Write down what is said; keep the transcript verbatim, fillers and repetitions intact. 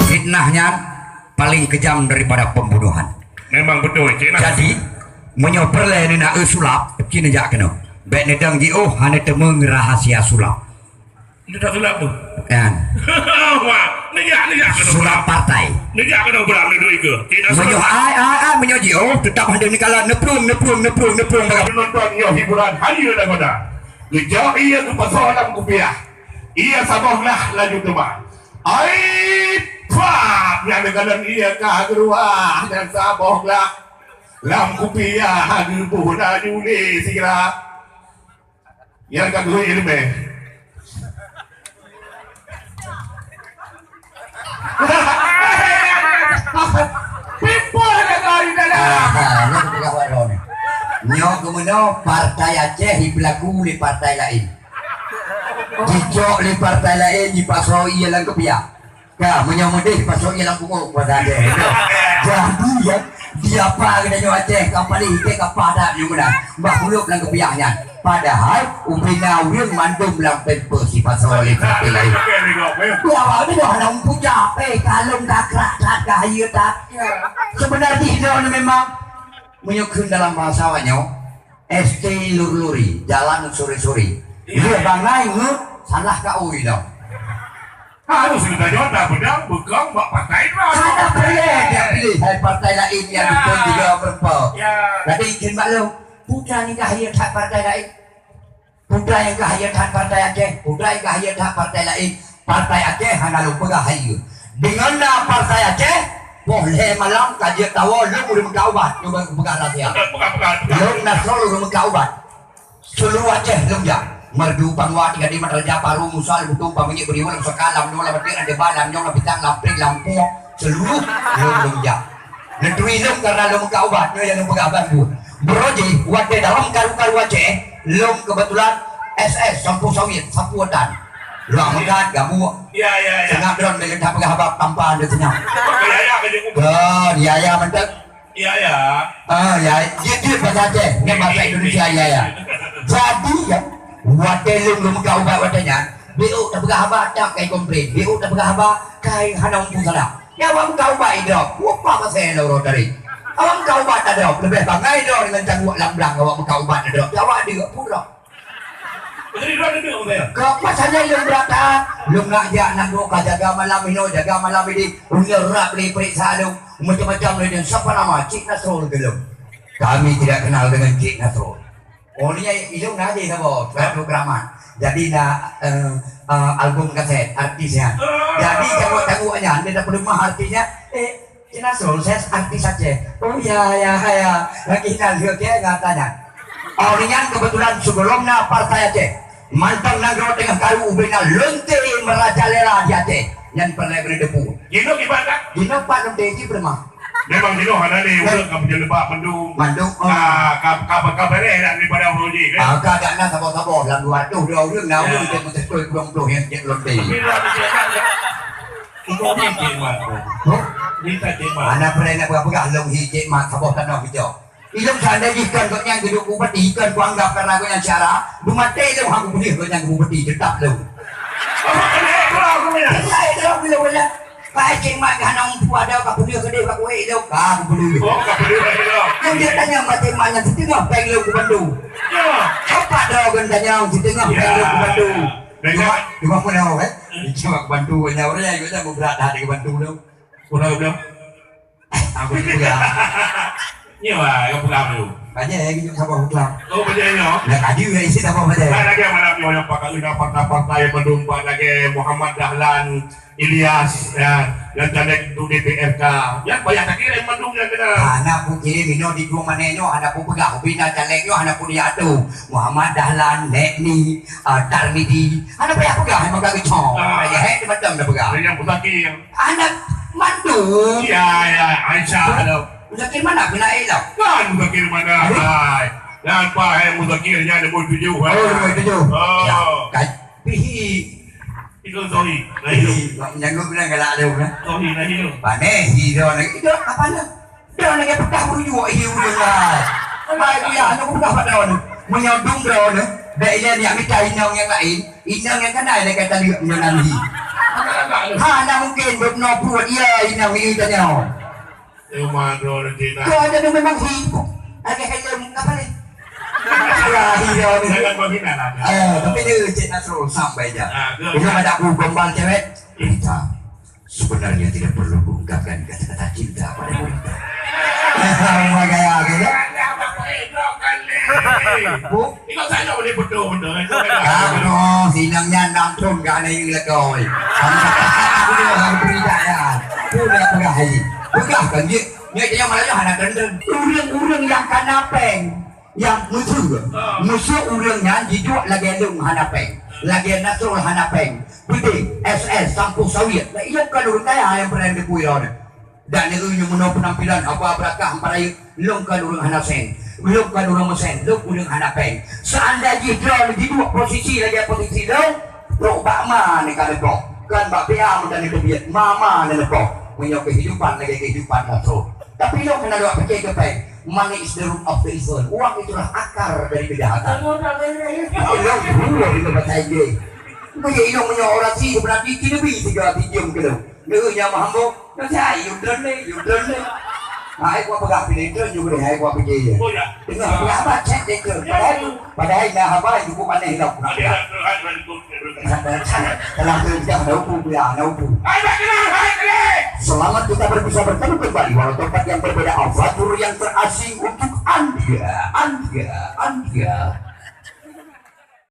Fitnah nyan paling kejam daripada pembunuhan. Memang betul, Cik Nas. Jadi, meunyoe peureulée neunak eu sulap, cit neujak keunoe. Bék neudong jiôh hana teumé rahasia sulap. Neujak sulap tu. Kan. Wah, neujak, neujak keunoe. Sulap partai. Neujak keunoe beurang neudui ke? Cik Nas. Meunyoe ai, ai, ai, meunyoe jiôh, teutap hana neukalon, neuplueng, neuplueng, neuplueng, neuplueng. Penonton nyoe hiburan hayeue lagoda. Geujok ie geupasoe lam kupiah. Ie saboh glah laju teuma. Ai, pah! Nyang neukalon ie ka geuruah dan saboh glah. Lam kupiah geuboh laju lé sira. Nyang ka geuhôi ileumé. Pimpol ka kau di dalam. Ah, nyoe teupeugah baroe nyoe. Nyoe keumeunoe partai Aceh jipeulaku lé partai laén. Jicok lé partai laén, jipasoe ie lam kupiah. Ka, meunyoe meudeh, pasoe ie lam punggong, bahasa Aceh. Jadi, ya, di apa geutanyoe Aceh, ka paléh iték ka paih that nyoe meunan. Bah kulôb lam kupiah nyan. Padahai, ubena ureueng mandum lam pampers sipasoe lé partai laén. Ya, awak ni dah hana meupuja, eh, kalon ka krak that, ka hayeue that. Seubeuna jih droeneuh memang, meunyoe kheun dalam bahasa awak nyoe, S T lur-luri, jalan suri-suri. Iya. Lheueh bangai ngeuk, salah ka ui dah. Harus geutanyoe tapeudong beukong bak partai droe. Hana payah dak pilih hai partai laén nyang dukung juga meureumpok. Ya. Tapi kheun bak lôn, putra nyang ka hayeue that partai laén. Putra nyang ka hayeue that partai Aceh, putra nyang ka hayeue that partai laén. Partai Aceh hana lôn peugah hayeue. Deungon na partai Aceh, poh lhèe malam ka jeuet tawoe lôn ureueng meukat ubat, nyoe peugah rahsia. Peugah, peugah, peugah. Lôn Nasrul ureueng meukat ubat. Seuluruh Aceh lôn jak. Merdu, Pangwa, Tiga D, Madrajah, Paru, Musa, Leubutong, Paminyék, Beriwoe, Lam Saka, Lam Nyoe, Lam Beuteng, Lam Deba, Lam Nyong, Lam Pitang, Lam Prit, Lam Pueng, seuluruh lôn, lôn jak. Neuturi lôn karena lôn meukat ubat, nyoe nyang lôn peugah ban buet. Beurojih, watèe dalam karu-karu Aceh, lôn keubeutulan S S, sampôh sawit, sapu utan. Luwah meukat, gabuek. Ya, ya, ya. Seungab droen lé geutak peugah haba tampan di seunyam. Pakai yaya ke jeuet? Oh, yaya mantap. Iya, iya. Ah, ya, jeuet-jeuet bahasa Aceh, nyan bahasa Indonesia, iya, iya. Jadi, ya, watèe lôn, lôn meukat ubat watèe nyan, B O tapeugah haba, tak kai komplain. B O tapeugah haba, kai hana muphom salah. Ya, awak meukat ubat idrop, upah pasai lôn uroe tadi. Awak meukat ubat tadrop, leubeh bangai droe ngon cangguek lam blang awak meukat ubat tadrop. Ya, awak deuek pun drop. Jadi, dua duduk, Bang. Kok pasangan lôn brat that, lôn nak jak nanggroe ka jaga malam inoe, jaga malam idéh, uroe nyoe rab lé peuriksa lôn, macam-macam lé nyan. Sapa nama? Cik Nasrul geulom. Kami tidak kenal dengan Cik Nasrul. Oh, ni ilông na deh saboh, satu keramat. Jadi na, eh, eh, album kaset artis nyan. Jadi cangguek-cangguek nyan, dia dak peuleumah artis nyan. Eh, Cina Sulses artis Aceh. Oh ya, ya, ya. Lagi kenal juga ke nggak tanya. Oh, ni nyan kebetulan sebelum na partai Aceh. Mantong nanggroe teungoh karu ubena lonte merajalela di Aceh. Nyan peureulèe keuneuk teupeue. Jinoe kiban tak? Jinoe pat lonte jih peuleumah. Memang jinoe hana lé ureueng ka peujeuleuba mandum. Mandum, oh. Ka, ka, ka, ka beres dah daripada ureueng jih, kan? Ah, ka dak na saboh-saboh, lam dua ratus dua ureueng, na ureueng cit meuteukôi puluh puluh nyang cit lonte. Tapi dah dikira kan, Umum ni Cik Mat. Huh? Ni tak Cik Mat. Hana peureulèe nak peugah-peugah lôn hi Cik Mat saboh tanoh keucok. Ilông seandai jih kon gobnyan geuduek bupati, kon kuanggap karena gobnyan syara, beumaté lôn hana kupeudeuh gobnyan bupati, teutap lôn. Apa kena ikut aku ni? Kena ikut aku ni, wala. Pak Cik Mat hana mampu ada ka peudeuh keudeh bak kuék lôn, ka kupeudeuh. Oh, ka peudeuh lagi lôn. Yang dia tanya Mat Cik Mat nyan siteungoh péng lôn kubantu. Ya. Apa dah gobnyan tanya siteungoh péng lôn kubantu? Ya. Cuma, cuma pun awak, eh? Cuma kubantu gobnyan, ureueng laén gobnyan beubrat that geubantu lôn. Kurang bilang. Aku juga. Nyoe wah, yang pegang tu. Banyak yang hidup sabar pegang. Oh, banyak nyoe. Nak aju yang isi sabar macam. Kan lagi malam nyoe yang pakai ina partai-partai yang berdomba lagi Muhammad Dahlan, Ilyas, ya, yang caleg tu D P R K. Yang banyak tak kira yang mandum yang kena. Hana pun kirim ino di dua mana nyoe, hana pun pegang. Bina caleg nyoe, hana pun dia tu. Muhammad Dahlan, Nek Ni, ah, Tarmidi. Hana payah pegang, memang tak kecong. Ah. Ya, hek, macam dah pegang. Yang Muzakir. Anak mandum. Ya, ya, Aisyah ada. Muzakir mana pula elok? Kan Muzakir mana? Hai. Dan Pak, hai, Muzakir nya nombor tujuh, hai. Oh, nombor tujuh. Oh. Ya, kan. Pihi. Itu sorry. Nah, itu. Ih, kok menyangkut bilang galak tu, kan? Sorry, nah, itu. Panéh, hi droeneuh. Itu apa ni? Droeneuh lagèe peugah merujuk, hi ureueng laén. Baik, ya, anu peugah bak droeneuh. Meunyoe dum droeneuh, bèk ilèe neujak mita inong nyang laén, inong nyang kana ilèe ka taleuek meunyoe na hi. Hana mungken, dum noe pruet, ya, inong hi tanyoe. Cuma dua rezeki tak. Kau ada memang hi. Ada helm apa ni? Ya, hi, ya, ni. Jangan menghina lah. Eh, tapi dia Cik Nasrul sampai je. Ah, dia. Dia ada aku gombal cewek. Kita sebenarnya tidak perlu mengungkapkan kata-kata cinta pada wanita. Sama gaya, gitu. Bu, Ingat saya boleh betul benda itu kan. Ah, no, sinang nyan nam thon ka na yue lakoe. Kamu kata aku dia orang berita ya. Tu dah peugah hai. Peugah kan dia. Nya dia malah hana kenden. Ureueng-ureueng nyang kana péng, nyang meuseu. Ah. Meuseu ureueng nyan jiduek lagèe lôn hana péng. Lagèe Nasrul hana péng. Putih, S S, sampôh sawit. Lah, iya kan ureueng kaya nyang pernah dipui lawan. Dan ureueng nyang meunoe peunampilan haba beurakah meupareuk, lôn kon ureueng hana sen, lôn kon ureueng meusen, lôn ureueng hana péng. Seandai jih droeneuh jiduek posisi lagèe posisi lôn, trok bak ma neuka neupoh, kon bak P A meuka neuteubiet, ma-ma neupoh. Meunyoe keuhidupan lagèe keuhidupan langsông. Tapi lôn hana duek pike keu péng. Money is the root of the evil. Uang itulah akar dari kejahatan. Lôn buruh itu bahasa Inggris. Meunyoe inong meunyoe orasi berarti kini bi tiga tijum kilo. Neu nyang meuhambô, neu cai, you drone ni, you drone ni. Hai, gua peugah pilih drone, you boleh, hai, gua pergi. Oh, ya. Dengar peugah apa, cek dia tu. Padahal, padahal dah apa, cukup aneh lah. Ada, ada, ada, ada, ada. Telah tu, dah, dah upu, ya, dah upu. Hai, dah kenal, hai, kenal. Selamat kita ber-, bisa bertemu kembali, walau tempat yang berbeda, Al-Fatur yang terasing untuk Anda, Anda, Anda.